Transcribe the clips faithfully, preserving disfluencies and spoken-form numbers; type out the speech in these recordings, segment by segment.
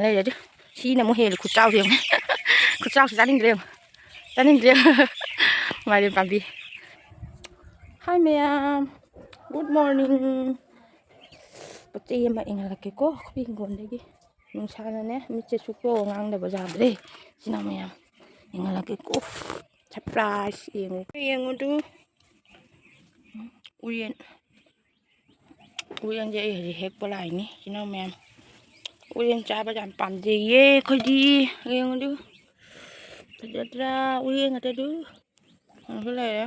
ꯂꯩꯔꯗꯤ꯫ ꯁꯤꯅ ꯑꯃꯨꯛ ꯍꯦꯜꯂꯤ ꯈꯨꯠꯆꯥꯎꯁꯦ ꯌꯦꯡꯉꯨ꯫ ꯈꯨꯠꯆꯥꯎꯁꯦ ꯆꯥꯅꯤꯡꯗ꯭ꯔꯦ ꯌꯦꯡꯉꯨ꯫ ꯆꯥꯅꯤꯡꯗ꯭ꯔꯦ꯫ ꯃꯥꯏꯔꯦꯟ ꯄꯥꯝꯕꯤ꯫ Hi ꯃꯌꯥꯝ꯫ Good morning꯫ ꯄꯣꯠ ꯆꯩ ꯑꯃ ꯌꯦꯡꯍꯜꯂꯛꯀꯦꯀꯣ ꯑꯩꯈꯣꯏ ꯍꯤꯡꯒꯣꯜꯗꯒꯤ꯫ ꯅꯨꯡꯁꯥꯅꯅꯦ ꯃꯤꯠꯁꯦ ꯁꯨꯛꯇꯣꯛꯑ ꯉꯥꯡꯗꯕ ꯌꯥꯗ꯭ꯔꯦ꯫ ꯏꯆꯤꯟ ꯏꯅꯥꯎ ꯃꯌꯥꯝ ꯌꯦꯡꯍꯜꯂꯛꯀꯦꯀꯣ꯫ Surprise ꯌꯦꯡꯉꯨ꯫ ꯌꯦꯡꯉꯨꯗꯨ꯫ ꯎꯌꯦꯟ꯫ ꯎꯌꯦꯟꯁꯦ ꯑꯩ ꯍꯧꯖꯤꯛ ꯍꯦꯛꯄ ꯂꯥꯛꯏꯅꯤ, ꯏꯆꯤꯟ ꯏꯅꯥꯎ ꯃꯌꯥꯝ꯫ ꯎꯌꯦꯟ ꯆꯥꯕ ꯌꯥꯝ ꯄꯥꯝꯖꯩꯌꯦ ꯑꯩꯈꯣꯏꯗꯤ꯫ ꯌꯦꯡꯉꯨꯗꯨ꯫ ꯐꯖꯗ꯭ꯔꯥ? ꯎꯌꯦꯟ ꯉꯥꯛꯇꯗꯨ꯫ ꯑꯗꯨ ꯂꯩꯔꯦ꯫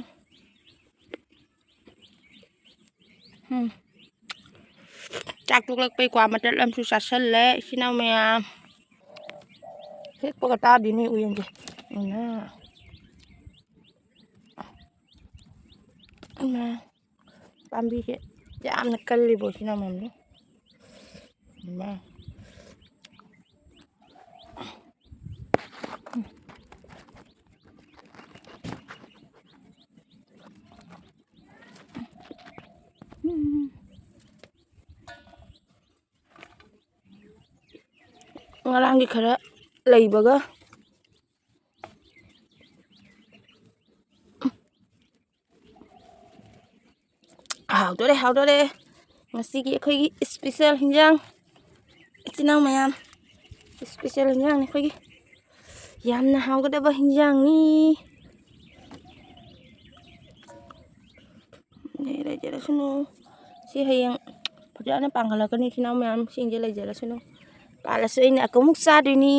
ꯎꯝ꯫ ꯆꯥꯛ ꯇꯣꯛꯂꯛꯄꯩ ꯀ꯭ꯋꯥ ꯃꯇꯠ ꯑꯃꯁꯨ ꯆꯥꯁꯜꯂꯦ, ꯏꯆꯤꯟ ꯏꯅꯥꯎ ꯃꯌꯥꯝ꯫ ꯍꯦꯛꯄꯒ ꯇꯥꯗꯦꯅꯦ ꯎꯌꯦꯟꯁꯦ꯫ ꯏꯃꯥ꯫ ꯏꯃꯥ꯫ ꯄꯥꯝꯕꯤꯁꯦ ꯌꯥꯝꯅ ꯀꯜꯂꯤꯕꯣ, ꯏꯆꯤꯟ ꯏꯅꯥꯎ ꯃꯌꯥꯝꯗꯣ? ꯏꯃꯥ꯫ ꯉꯔꯥꯡꯒꯤ ꯈꯔ ꯂꯩꯕꯒ꯫ ꯍꯥꯎꯗꯣꯔꯦ, ꯍꯥꯎꯗꯣꯔꯦ꯫ ꯉꯁꯤꯒꯤ ꯑꯩꯈꯣꯏꯒꯤ special ꯍꯤꯟꯖꯥꯡ꯫ ꯏꯆꯤꯟ ꯏꯅꯥꯎ ꯃꯌꯥꯝ, special ꯍꯤꯟꯖꯥꯡꯅꯤ ꯑꯩꯈꯣꯏꯒꯤ꯫ ꯌꯥꯝꯅ ꯍꯥꯎꯒꯗꯕ ꯍꯤꯟꯖꯥꯡꯅꯤ꯫ ꯂꯩ-, ꯂꯩꯖꯔꯁꯅꯨ꯫ ꯁꯤ ꯍꯌꯦꯡ ꯐꯖꯅ ꯄꯥꯟꯈꯠꯂꯛꯀꯅꯤ, ꯏꯆꯤꯟ ꯏꯅꯥꯎ ꯃꯌꯥꯝ꯫ ꯁꯤꯡꯁꯦ ꯂꯩꯖꯔꯁꯅꯨ꯫ ꯄꯥꯜꯂꯁꯨ ꯑꯩꯅ ꯑꯃꯨꯛ ꯆꯥꯗꯣꯏꯅꯤ꯫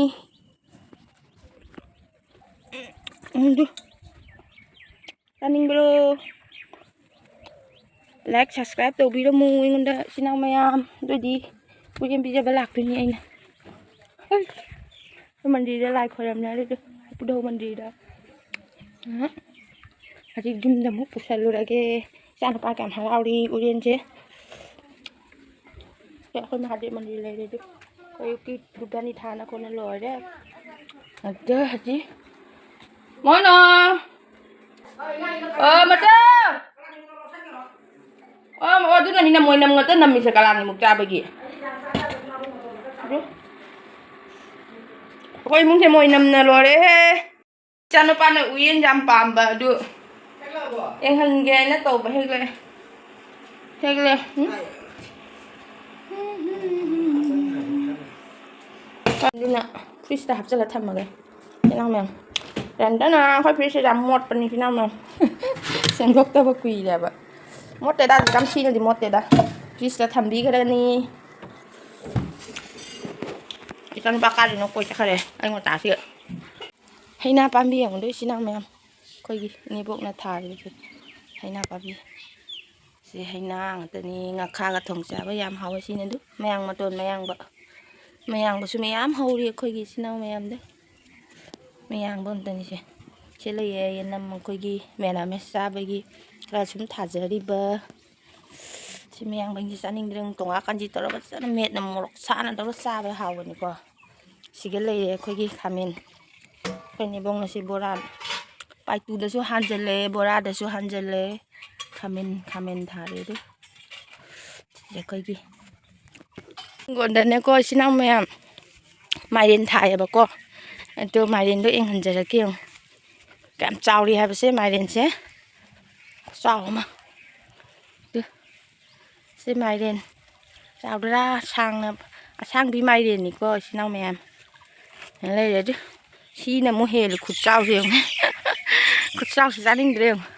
ꯎꯝ, ꯗꯨ꯫ ꯆꯥꯅꯤꯡꯕ꯭ꯔꯣ? Like, subscribe ꯇꯧꯕꯤꯔꯝꯃꯨ ꯑꯩꯉꯣꯟꯗ, ꯏꯆꯤꯟ ꯏꯅꯥꯎ ꯃꯌꯥꯝ꯫ ꯑꯗꯨꯗꯤ ꯎꯌꯦꯟ ꯄꯤꯖꯕ ꯂꯥꯛꯇꯣꯏꯅꯤ ꯑꯩꯅ꯫ ꯍꯣꯏ꯫ ꯑꯩꯈꯣꯏ ꯃꯟꯗꯤꯔꯗ ꯂꯥꯏ ꯈꯣꯏꯔꯝꯅꯔꯤꯗꯣ, ꯏꯕꯨꯙꯧ ꯃꯟꯗꯤꯔꯗ꯫ ꯑ, ꯍꯧꯖꯤꯛ ꯌꯨꯝꯗ ꯑꯃꯨꯛ ꯄꯨꯁꯜꯂꯨꯔꯒꯦ꯫ ꯏꯆꯥꯅꯨꯄꯥ ꯀꯌꯥꯝ ꯍꯔꯥꯎꯔꯤ ꯎꯌꯦꯟꯁꯦ꯫ ꯁꯦ, ꯑꯩꯈꯣꯏ ꯃꯍꯥꯗꯦꯕ ꯃꯟꯗꯤꯔ ꯂꯩꯔꯦ ꯑꯗꯨ꯫ ꯑꯌꯨꯛꯀꯤ ꯙꯨꯞ ꯙꯥꯅꯤ ꯊꯥꯅ ꯈꯣꯠꯅ ꯂꯣꯏꯔꯦ꯫ ꯑꯗ ꯍꯧꯖꯤꯛ ꯃꯣꯅꯣ! ꯑꯣ, ꯃꯆꯥ! ꯑꯣ, ꯑꯣ, ꯑꯗꯨꯅꯅꯤ ꯅꯃꯣꯏ ꯅꯝ ꯉꯥꯛꯇ ꯅꯝꯃꯤꯁꯦ ꯀꯂꯥꯡ ꯑꯃꯨꯛ ꯆꯥꯕꯒꯤ꯫ ꯑꯗꯨ ꯑꯩꯈꯣꯏ ꯏꯃꯨꯡꯁꯦ ꯃꯣꯏ ꯅꯝꯅ ꯂꯣꯏꯔꯦꯍꯦ꯫ ꯏꯆꯥꯅꯨꯄꯥꯅ ꯎꯌꯦꯟ ꯌꯥꯝ ꯄꯥꯝꯕ ꯑꯗꯨ ꯌꯦꯡꯍꯟꯒꯦ ꯍꯥꯏꯅ ꯇꯧꯕ꯫ ꯍꯦꯛꯂꯦ, ꯍꯦꯛꯂꯦ꯫ ꯎꯝ? ꯑꯗꯨꯅ ꯐ꯭ꯔꯤꯖꯇ ꯍꯥꯞꯆꯤꯜꯂ ꯊꯝꯃꯒꯦ꯫ ꯏꯆꯤꯟ ꯏꯅꯥꯎ ꯃꯌꯥꯝ, ꯔꯟꯗꯅ ꯑꯩꯈꯣꯏ ꯐ꯭ꯔꯤꯖꯁꯦ ꯌꯥꯝ ꯃꯣꯠꯄꯅꯤ, ꯏꯆꯤꯟ ꯏꯅꯥꯎ ꯃꯌꯥꯝ꯫ ꯁꯦꯡꯗꯣꯛꯇꯕ ꯀꯨꯏꯔꯦꯕ꯫ ꯃꯣꯠꯇꯦꯗ, ꯌꯥꯝ ꯊꯤꯅꯗꯤ ꯃꯣꯠꯇꯦꯗ꯫ ꯐ꯭ꯔꯤꯖꯇ ꯊꯝꯕꯤꯈ꯭ꯔꯅꯤ꯫ ꯏꯆꯥꯅꯨꯄꯥ ꯀꯥꯏꯗꯅꯣ ꯀꯣꯏ ꯆꯠꯈ꯭ꯔꯦ ꯑꯌꯨꯛ ꯉꯟꯇꯥꯁꯤꯗ꯫ ꯍꯩꯅꯥ ꯄꯥꯝꯕꯤ ꯌꯦꯡꯉꯨꯗꯣꯏ, ꯏꯆꯤꯟ ꯏꯅꯥꯎ ꯃꯌꯥꯝ꯫ ꯑꯩꯈꯣꯏꯒꯤ ꯏꯅꯦꯕꯣꯛꯅ ꯊꯥꯔꯤꯕꯁꯦ ꯍꯩꯅꯥ ꯄꯥꯝꯕꯤ꯫ ꯁꯤ ꯍꯩꯅꯥ ꯉꯥꯛꯇꯅꯤ꯫ ꯉꯥꯈꯥꯒ ꯊꯣꯡ ꯆꯥꯕ ꯌꯥꯝ ꯍꯥꯎꯋꯦ꯫ ꯁꯤꯅ ꯑꯗꯨ ꯃꯌꯥꯡ ꯃꯇꯣꯟ, ꯃꯌꯥꯡꯕ꯫ ꯃꯌꯥꯡꯕꯁꯨ ꯃꯌꯥꯝ ꯍꯧꯔꯤ ꯑꯩꯈꯣꯏꯒꯤ ꯏꯆꯤꯟ ꯏꯅꯥꯎ ꯃꯌꯥꯝꯗ꯫ ꯃꯌꯥꯡꯕ ꯑꯝꯇꯅꯤꯁꯦ꯫ ꯁꯤ ꯂꯩꯌꯦ ꯌꯦꯅꯝ ꯑꯩꯈꯣꯏꯒꯤ ꯃꯦꯔꯥꯃꯦꯁ ꯆꯥꯕꯒꯤ ꯈꯔ ꯁꯨꯝ ꯊꯥꯖꯔꯤꯕ꯫ ꯁꯤ ꯃꯌꯥꯡꯕꯟꯁꯤ ꯆꯥꯅꯤꯡꯗ꯭ꯔꯦ꯫ ꯇꯣꯉꯥ ꯀꯥꯟꯆꯤ ꯇꯧꯔꯒ ꯐꯖꯅ ꯃꯦꯠꯅ ꯃꯣꯔꯣꯛ ꯁꯥꯅ ꯇꯧꯔꯒ ꯆꯥꯕ ꯍꯥꯎꯕꯅꯤꯀꯣ꯫ ꯁꯤꯒ ꯂꯩꯔꯦ ꯑꯩꯈꯣꯏꯒꯤ ꯈꯥꯃꯦꯟ꯫ ꯑꯩꯈꯣꯏ ꯅꯦꯕꯣꯡꯅ ꯁꯤ ꯕꯣꯔꯥ ꯄꯥꯏꯇꯨꯗꯁꯨ ꯍꯥꯟꯖꯜꯂꯦ, ꯕꯣꯔꯥꯗꯁꯨ ꯍꯥꯟꯖꯜꯂꯦ꯫ ꯈꯥꯃꯦꯟ, ꯈꯥꯃꯦꯟ ꯊꯥꯔꯦ ꯑꯗꯨ꯫ ꯁꯤꯁꯦ ꯑꯩꯈꯣꯏꯒꯤ ꯍꯤꯡꯒꯣꯟꯗꯅꯦꯀꯣ, ꯏꯆꯤꯟ ꯏꯅꯥꯎ ꯃꯌꯥꯝ, ꯃꯥꯏꯔꯦꯟ ꯊꯥꯏꯌꯦꯕꯀꯣ꯫ ꯑꯗꯣ ꯃꯥꯏꯔꯦꯟꯗꯣ ꯌꯦꯡꯍꯟꯖꯔꯛꯀꯦ ꯌꯦꯡꯉꯨ꯫ ꯀꯌꯥꯝ ꯆꯥꯎꯔꯤ ꯍꯥꯏꯕꯁꯦ ꯃꯥꯏꯔꯦꯟꯁꯦ꯫ ꯈꯨꯆꯥꯎ ꯑꯃ꯫ ꯑꯗꯨ ꯁꯤ ꯃꯥꯏꯔꯦꯟ ꯆꯥꯎꯗ꯭ꯔꯥ? ꯁꯥꯡꯅ, ꯑꯁꯥꯡꯕꯤ ꯃꯥꯏꯔꯦꯟꯅꯤꯀꯣ, ꯏꯆꯤꯟ ꯏꯅꯥꯎ ꯃꯌꯥꯝ꯫ ꯂꯩꯔꯦ ꯑꯗꯨ꯫ ꯁꯤꯅ ꯑꯃꯨꯛ ꯍꯦꯜꯂꯤ ꯈꯨꯠꯆꯥꯎꯁꯦ ꯌꯦꯡꯉꯨ꯫ ꯈꯨꯠꯆꯥꯎꯁꯦ ꯆꯥꯅꯤꯡꯗ꯭ꯔꯦ ꯌꯦꯡꯉꯨ꯫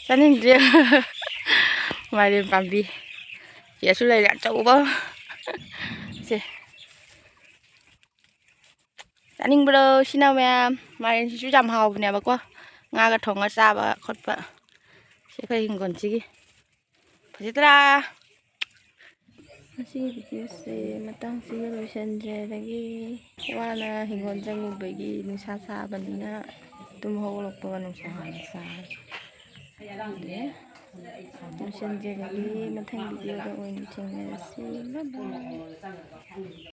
ꯆꯥꯅꯤꯡꯗ꯭ꯔꯦ꯫ ꯃꯥꯏꯔꯦꯟ ꯄꯥꯝꯕꯤ꯫ ꯁꯤꯗꯁꯨ ꯂꯩꯔꯦ ꯑꯆꯧꯕ꯫ ꯁꯦ꯫ ꯆꯥꯅꯤꯡꯕ꯭ꯔꯣ, ꯏꯆꯤꯟ ꯏꯅꯥꯎ ꯃꯌꯥꯝ? ꯃꯥꯏꯔꯦꯟꯁꯤꯁꯨ ꯌꯥꯝ ꯍꯥꯎꯕꯅꯦꯕꯀꯣ, ꯉꯥꯒ ꯊꯣꯡꯉ ꯆꯥꯕ ꯈꯣꯠꯄ꯫ ꯁꯤ ꯑꯩꯈꯣꯏ ꯍꯤꯡꯒꯣꯜꯁꯤꯒꯤ꯫ ꯐꯖꯗ꯭ꯔꯥ? ꯉꯁꯤꯒꯤ ꯚꯤꯗꯤꯑꯣꯁꯦ ꯃꯇꯥꯡꯁꯤꯒ ꯂꯣꯏꯁꯤꯟꯖꯔꯒꯦ꯫ ꯋꯥꯅ ꯍꯤꯡꯒꯣꯜ ꯆꯪꯉꯨꯕꯒꯤ ꯅꯨꯡꯁꯥ ꯁꯥꯕꯅꯤꯅ ꯇꯨꯝ ꯍꯧꯒꯠꯂꯛꯄꯒ ꯅꯨꯡꯁꯥ ꯍꯥꯟꯅ ꯁꯥꯔꯦ꯫ ꯑꯗꯨꯅ ꯂꯣꯏꯁꯤꯟꯖꯔꯒꯦ꯫ ꯃꯊꯪ ꯚꯤꯗꯤꯑꯣꯗ ꯑꯣꯏꯅ ꯊꯦꯡꯅꯔꯁꯤ꯫ ꯕꯥꯏ ꯕꯥꯏ꯫